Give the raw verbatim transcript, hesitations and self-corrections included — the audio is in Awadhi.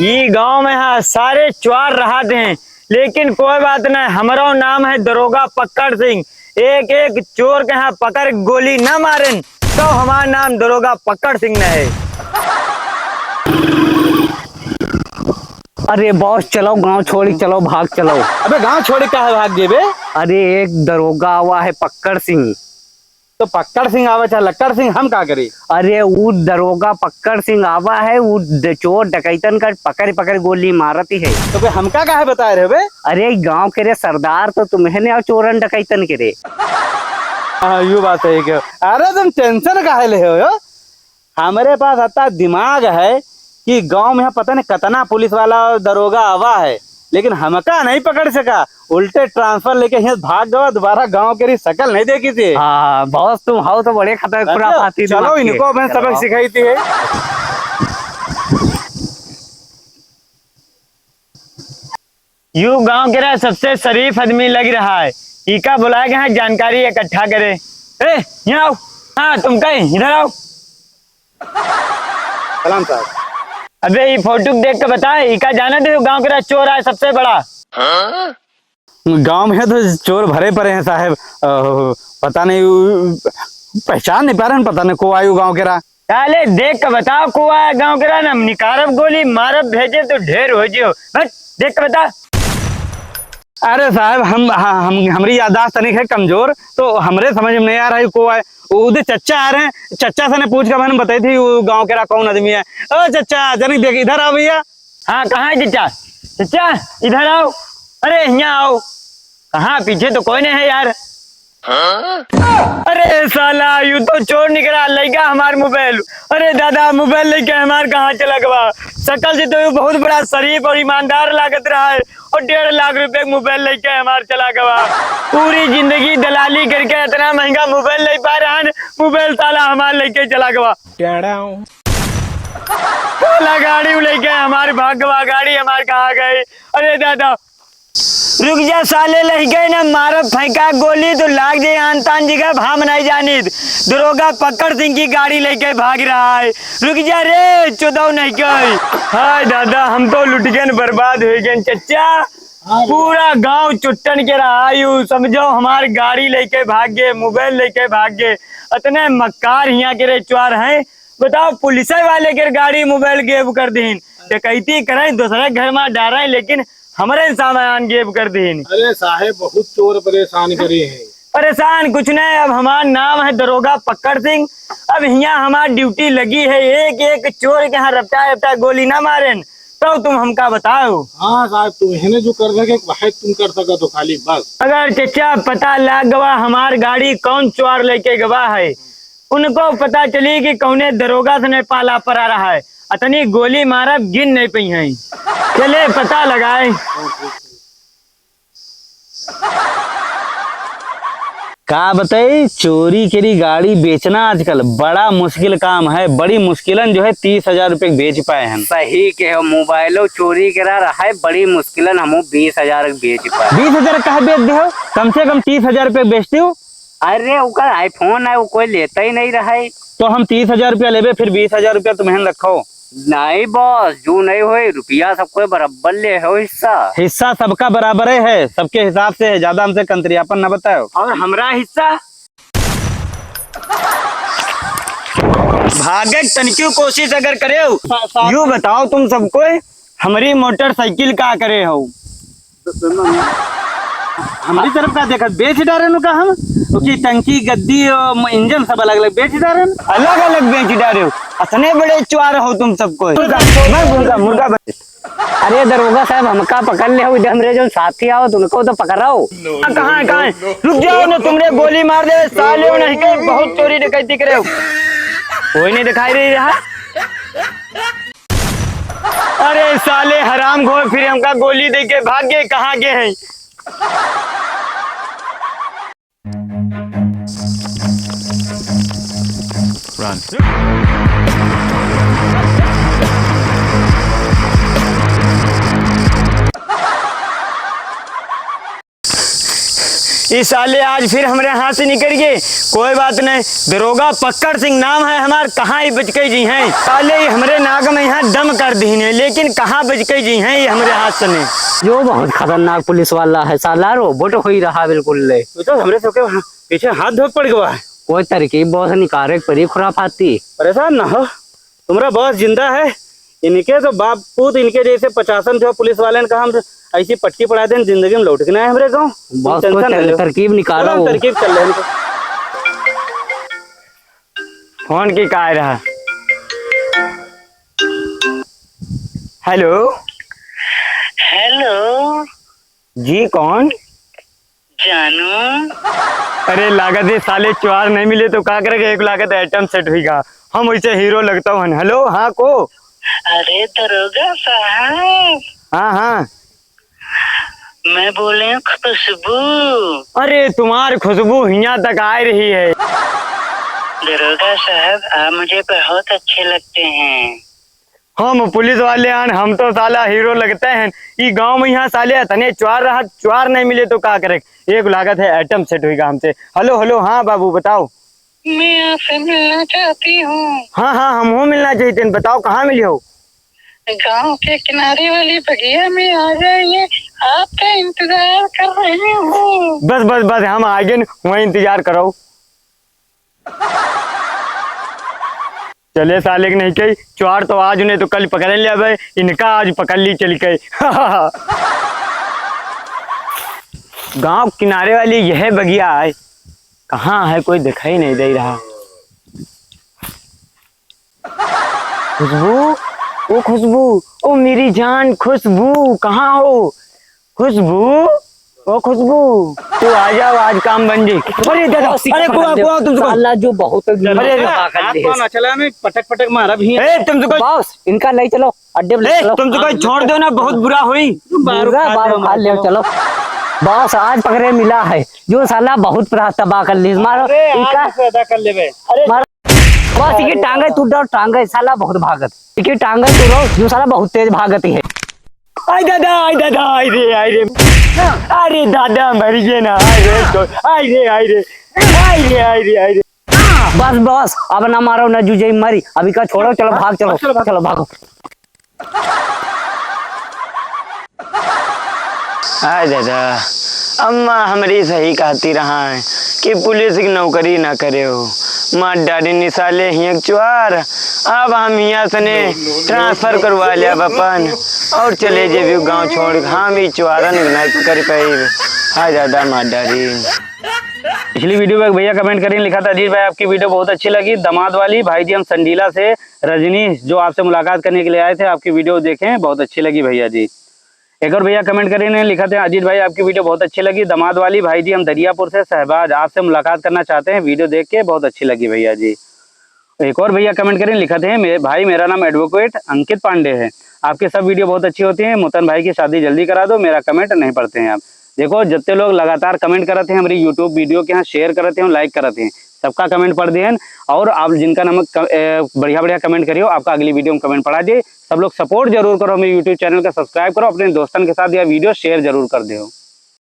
ई गांव में हाँ सारे चोर रहत हैं, लेकिन कोई बात नहीं, हमरो नाम है दरोगा पकड़ सिंह। एक एक चोर के हाँ पकड़ गोली न मारेन, तो हमार नाम दरोगा पकड़ सिंह न है। अरे बॉस, चलो गांव छोड़ी, चलो भाग चलो। अबे गांव छोड़ी काहे भाग जेबे? अरे एक दरोगा आवा है पकड़ सिंह। तो पक्कड़ सिंह आवे चाहे लक्कड़ सिंह, हम का करी? अरे, ऊ दरोगा पक्कड़ सिंह आवा है, ऊ ड-, चोर डकैतन का पकड़ पकड़ गोली मारती है। तो बे, हमका काहे बताए रहे बे? अरे, गांव के रे सरदार तो तुम्हें ने और चोरन डकैतन के रे। हाँ, यो बात सही कहो। अरे, तुम tension काहे ले हो यो? हमरे पास अतना दिमाग है कि गांव में यहाँ पता नहीं कितना पुलिस वाला और दरोगा आवा है, लेकिन हमका नहीं पकड़ सका। उल्टे transfer लेके यहाँ भाग गवा, दोबारा गांव के री शकल नहीं देखी थी। हाँ, बॉस, तुम हो तो बड़े खतरनाक अच्छा, खुराफाती चलो, दिमाग के। इनको अपन सबक चलो। सिखाई थी है। यू गांव के रहा सबसे शरीफ आदमी लग रहा है, इका बुलाए गए हैं जानकारी इकट्ठा करे। ए, यहाँ आओ। हाँ, तुम कहीं इधर आओ। सलाम साहब। अबे, ये फोटो देख के बता, इका जाने दे, गांव के रहा चोर है सबसे बड़ा। गांव में तो चोर भरे पड़े हैं साहब। अ, पता नहीं, उ, पहचान नहीं पा रहे हैं, पता नहीं को आयु गांव के रहा। साले देख के बताओ, को आया गांव के रहा, ना निकारब गोली, मारब भेजे तो ढेर हो जियो। हट, देख के बता। अरे साहब, हम, हम, हमरी याददाश्त तनिक है कमजोर, तो हमरे समझ में नहीं आ रहा है को आए। उधर चच्चा आ रहे हैं, चच्चा से ने पूछ के मैंने बताई थी वो गांव के रहा कौन आदमी है। ओ चच्चा, जरा देख, इधर आओ भैया। हाँ, कहाँ है चच्चा? चच्चा, इधर आओ। अरे, यहाँ आओ। कहाँ, पीछे तो कोई नहीं है यार। अरे साला, यू तो चोर निकला, लइका हमार मोबाइल। अरे दादा, मोबाइल लेके हमार कहाँ चला गवा? शकल से तो यू बहुत बड़ा शरीफ और ईमानदार लागत रहा है, और डेढ़ लाख रुपए का मोबाइल लेके हमार चला गवा। पूरी जिंदगी दलाली करके इतना महंगा मोबाइल ले पा रहा है, मोबाइल साला हमार लेके चला गवा। साला गाड़ी लेके हमार भाग गवा, गाड़ी हमार कहाँ गई? अरे दादा, रुक जा साले, लहिके न मारब फेंका गोली तो लाग जाए आन तान जगह, हम नहीं जानित। दरोगा पकड़ सिंह की गाड़ी लेके भाग रहा है। रुक जा रे, चोदौ नहीं गई। हाय दादा, हम तो लुट गए न, बर्बाद हो गए न चच्चा। पूरा गांव चुट्टन के रहा यू, समझो हमार गाड़ी लेके भाग गए, मोबाइल लेके भाग गए। इतने मक्कार हियां के रे चोर हैं, बताओ, पुलिस वाले के गाड़ी मोबाइल गेब कर दीन, डकैती करें, दूसरे घर में डालें, लेकिन हमरे सामान गेब कर दीन। अरे साहेब, बहुत चोर परेशान करे हैं। परेशान कुछ नहीं, अब हमार नाम है दरोगा पकड़ सिंह। अब हियां हमार ड्यूटी लगी है, एक एक चोर के यहाँ रपटा रपटा गोली ना मारेन, तो तुम हमका बताओ। हाँ साहेब, तुम्हें जो कर सके वह तुम कर सका तो खाली बस। अगर चचा पता लाग गवा हमार गाड़ी कौन चोर लेके गवा है, उनको पता चली कि कौने दरोगा से नहीं पाला पड़ा रहा है, अतनी गोली मारब गिन नहीं पई हैं। चले पता लगाए। का बताई, चोरी करी गाड़ी बेचना आजकल बड़ा मुश्किल काम है। बड़ी मुश्किलन जो है तीस हजार रुपये के बेच पाए हैं। सही कहे हो, मोबाइलो चोरी करा रहा है, बड़ी मुश्किलन हमहू बीस हजार के बेच पाए। बीस हजार काहे बेच दे हो? कम से कम तीस हजार रुपये बेचते हो। अरे, ओकर iPhone है, वो कोई लेता ही नहीं रहा है। तो हम तीस हजार रुपया लेबे, फिर बीस हजार रुपया तुम्हें रखो। नहीं बॉस, जो नहीं होए, रुपया सबको बराबर ले हो हिस्सा। हिस्सा सबका बराबर है, सबके हिसाब से है, ज्यादा हमसे कंत्रियापन न बताओ। और हमरा हिस्सा? भागे के तनिकियो कोशिश अगर करे हो, सा-, सा- यू बताओ तुम सबको, हमरी मोटरसाइकिल का करे हो? हमरी तरफ का देखत, बेच डारे नु का हम? ओकी टंकी, गद्दी और म-, इंजन सब अलग अलग बेच डारे। अलग अलग बेच डारे हो? अतने बड़े चुआर हो तुम सबको। मुर्गा, मुर्गा, मुर्गा बन-, अरे दरोगा साहब, हमका पकड़ ले हो, इधर हमरे जो साथी आओ, तुमको तो पकड़ाओ। आ, कहाँ है, कहाँ है? रुक जाओ ना, तुमने गोली मार दे, साले हो नहीं के, बहुत चोरी डकैती करे हो। कोई नहीं दिखाई दे रहा। अरे साले हरामखोर, फिर हमका गोली दे के भाग गए, कहाँ गए हैं? Run. ई साले आज फिर हमरे हाथ से निकल गए। कोई बात नहीं, दरोगा पकड़ सिंह नाम है हमार, कहाँ ही बच के जी हैं। साले ई हमरे नाक में यहाँ दम कर दीने, लेकिन कहाँ बच के जी हैं ये हमरे हाथ से ने। जो बहुत खतरनाक पुलिस वाला है साला, रोबोट होई रहा बिल्कुल ले। तू तो हमरे सबके हा-, पीछे हाथ धोके पड़ गवा है। कोई तरकीब बहुत निकारे परी खुराफाती। परेशान ना हो, तुम्हारा बॉस जिंदा है। इनके तो बाप पूत इनके जैसे पचासन जो पुलिस वाले ने कहा हम ऐसी पटकी पड़ा दें, जिंदगी में लौट के ना आए हमरे गाँव। बॉस को टेंशन ना तर-, लो। तरकीब निकालो चलो, वो। तरकीब कर ले इनको। फोन की काय रहा? हेलो। हेलो। जी, कौन? जानू। अरे, लागत है साले चुआर नहीं मिले तो का करेगा? एक लागत आइटम सेट हुई गा। हम वैसे हीरो लगता हूँ। हेलो, हाँ, को? अरे, दरोगा साहब। हाँ, हाँ। मैं बोले हूँ खुशबू। अरे, तुम्हारी खुशबू हियाँ तक आ रही है। दरोगा साहब, आप मुझे बहुत अच्छे लगते हैं। हम पुलिस वाले हन, हम तो साला हीरो लगते हैं। ई गाँव में यहाँ साले इतने चुआर रहा, चुआर नहीं मिले तो का करे? एक लागत है आइटम सेट हुई गा हमसे। हेलो, हेलो, हाँ बाबू, बताओ। मैं आपसे मिलना चाहती हूँ। हाँ, हाँ, हम हो मिलना चाहते हैं। बताओ, कहाँ मिली हो? गांव के किनारे वाली बगिया में आ जाइए, आपका इंतजार कर रही हूँ। बस, बस, बस, हम आगे न, वहीं इंतजार करो। चले साले के नहीं कही, चुआर तो आज उन्हें तो कल पकड़ ले अबे, इनका आज पकड़ ली चल के। गांव किनारे वाली यह बगिया है, कहाँ है कोई दिखाई नहीं दे रहा। खुशबू, ओ खुशबू, ओ मेरी जान खुशबू, कहाँ हो? खुशबू, ओ खुशबू, तू आ जाओ, आज काम बन जाई। अरे दादा, बॉस, अरे इनका कुआ, पकड़ कुआ, ले। तुमसे कुआ। साला जो बहुत अरे, अरे, हाथ कौन चला में पटक पटक मारा भी है। ए, तुमसे कुआ। बॉस, इनका ले चलो, अड्डे में ले ए, चलो। तुमसे कुआ, छोड़ दो ना, बहुत बुरा होई। बार बुरा, उखाड़ बार ले, उखाड़ ले, चलो। चलो। बॉस, आज पकड़े मिला है, जो साला बहुत प्रा-, तबाह कर ली। मारो, अरे, आज इनका पैदा कर लेबे। अरे, मारो। बस, इके टांगे तोड़ दो, टांगे, साला बहुत भागत। इके टांगे तोड़ो, जो साला बहुत तेज भागत है। आई दादा, आई दादा, आई रे, आई रे। अरे दादा, मर गए ना, आई रे, तो, आई रे, आई रे, आई रे, आई रे, आई रे। बस, बस, अब ना मारो, ना जूझे, मरी। अब इका छोड़ो, चलो, भाग, चलो, चलो, भाग। चलो, भागो। आय दादा, अम्मा हमरी सही कहती रहा है कि पुलिस की नौकरी ना करे हो। मार डाली निसाले ही एक चुआर। अब हम हियाँ से ने ट्रांसफर करवा लिया अपन और चले जेबी गाँव छोड़ के। हम ही चुआरन नहीं पकड़ पाई। हाय दादा, मार डाली। पिछली वीडियो में एक भैया कमेंट करें, लिखा था, "अजीत भाई, आपकी वीडियो बहुत अच्छी लगी, दामाद वाली। भाई जी, हम संडीला से रजनी, जो आपसे मुलाकात करने के लिए आए थे, आपकी वीडियो देखे हैं, बहुत अच्छी लगी भैया जी।" एक और भैया कमेंट करें, लिखा था, "अजीत भाई, आपकी वीडियो बहुत अच्छी लगी, दामाद वाली। भाई जी, हम दरियापुर से शहबाज, आपसे मुलाकात करना चाहते हैं, वीडियो देख के बहुत अच्छी लगी भैया जी।" एक और भैया कमेंट करें, लिखा थे, "मे-, भाई, मेरा नाम एडवोकेट अंकित पांडे है। आपके सब वीडियो बहुत अच्छी होती हैं। मुतन भाई की शादी जल्दी करा दो, मेरा कमेंट नहीं पढ़ते हैं आप।" देखो, जितने लोग लगातार कमेंट करते हैं, हमारी YouTube वीडियो के यहाँ शेयर करते हैं, लाइक करते हैं, सबका कमेंट पढ़ दिए हैं। और आप जिनका नमक क-, ए, बढ़िया बढ़िया कमेंट करियो, आपका अगली वीडियो में कमेंट पढ़ा दिए। सब लोग सपोर्ट जरूर करो, हमारे YouTube चैनल का सब्सक्राइब करो, अपने दोस्तन के साथ यह वीडियो शेयर जरूर कर दो।